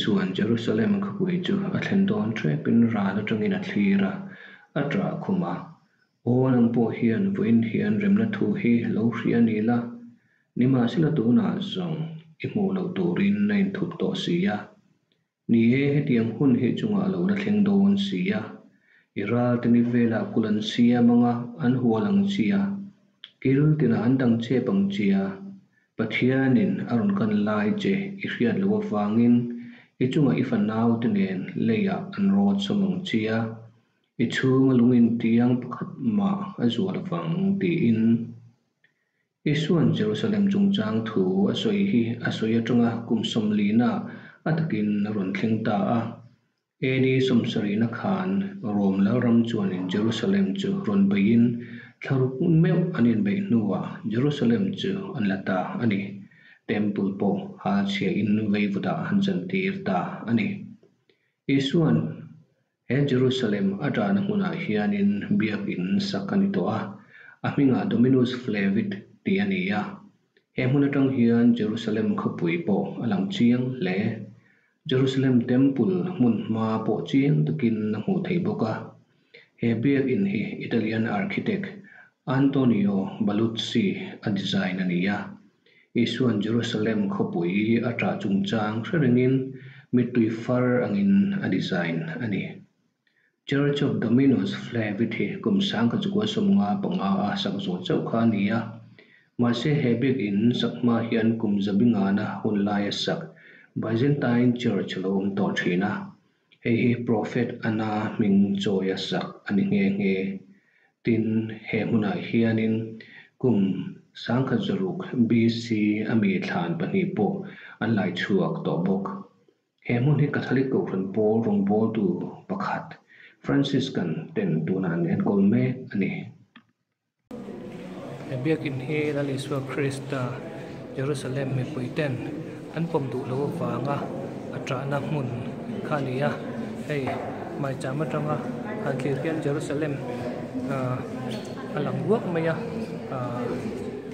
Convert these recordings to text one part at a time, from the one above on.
Isua'n Jerusalem khawpui chu a thlen dawn ṭepin ral aṭangin a thlir a, a ṭah khum a. Aw nang pawh hian vawiin hian remna thu hi lo hria ni la, nimahsela tunah zawng i hmuh loh turin a inthup tawh si a. Ni e, hetiang hun hi chungah a lo la thleng dawn si a. I ralte ni velah kulh an siam anga an hual ang chi a, kil tinah an dang chep ang chi a. Pathianin a rawn kan lai che i hriat loh avangin i chungah i fanaute nen leiah an rawt sawm ang chi a, i chhunga lung intiang pakhat mah a zual avang tiin. Isua'n Jerusalem chungchang thu a sawi hi a sawi atanga kum sawmlina a takin a rawn thleng ta a. AD sawmsarihna khan Rom Lalram chuanin Jerusalem chu rawn beiin thlaruk meuh an inbeih hnuah Jerusalem chu an la ta a ni. Temple pawh hal chhiain veivutah an chantir ta a ni. Isua'n he Jerusalem a ṭahna hmunah hianin biakinn sak a ni tawh a, a hmingah Dominus Flevit tih a ni a. He hmun aṭang hian Jerusalem khawpui pawh a lang chiang hle. Jerusalem Temple hmun hma pawh chiang takin a hmuh theih bawk a. He biakinn hi Italian architect Antonio Baluzzi a design a ni a. Isua'n Jerusalem khawpui a ṭah chungchang hre rengin mittui far angin a design a ni. Church of Dominus Flevit hi kum sangkhat chukua sawmnga panga a sak zawh chauh kha a ni a. Mahse he biakinn sak hma hian kum zabi ngana hun laia sak Byzantine Church a lo awm tawh thin a. Hei hi Prophet Anna hming chawia sak a ni nghe nghe. Tin, he hmunah hianin kum sangkhat zaruk BC a mi thlan pahnih pawh an lai chhuak tawh bawk. He hmun hi Catholic Kohhran pawl rawngbawltu pakhat Franciscan ten tunah an enkawl mek a ni. He biakinn hi Lal Isua Krista Jerusalem mipui ten an pawm duh loh avanga a ṭahna hmun kha a ni a, hei maicham aṭanga han thlir hian Jerusalem ahh a lang ruak mai a ahh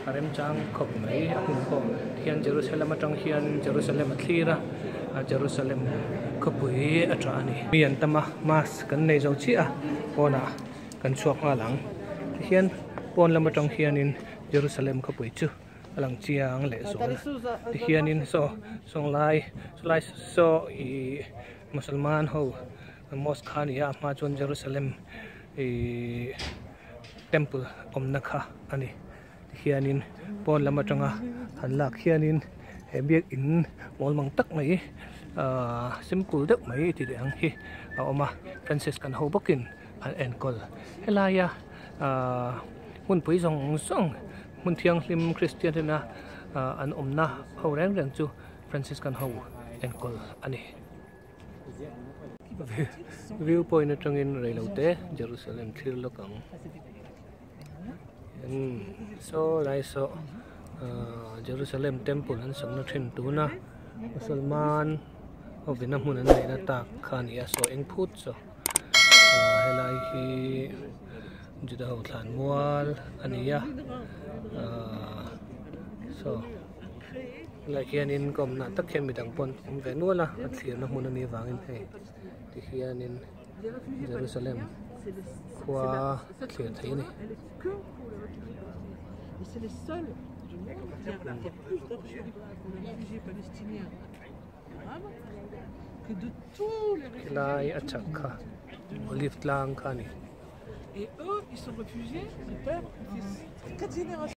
a remchang khawp mai a hmun pawh hian Jerusalem aṭang hian Jerusalem a thlir a Jerusalem khawpui a ṭah a ni. Mi an tam a mask kan nei zo chiah a pawnah. Kan chhuak nghal ang. Tihian pawn lam atang hianin Jerusalem khawpui chu a lang chiang leh zual. Tihianin saw sawnglai sawlai saw ih Musalman ho mosque kha a ni a, a hma chuan Jerusalem ih temple awmna kha a ni. Tihianin pawn lam atanga han lak hianin he biakin mawl mang tak mai ahh simple deuh mai ti leh ang hi a awm a Franciscan ho bawkin an enkawl helaia ahh hmunpui zawng zawng hmun thianghlim Kristian tena ahh an awmna ho reng reng chu Franciscan ho enkawl a ni. View point atangin reilote Jerusalem thlir lawk ang. Saw lai saw ahh Jerusalem temple an sakna thin tuna Musalman hovina hmun an neihna tak kha a ni a saw eng phut saw ahh helai hi Juda ho thlan mual a ni a ahh saw helai hianin ka awmna tak hian midang pawh an awm ve nual a a thlirna hmun a nih avangin hei tihianin. Jerusalem khua thlir thei a ni. Helai a chak kha olive tlang kha a ni.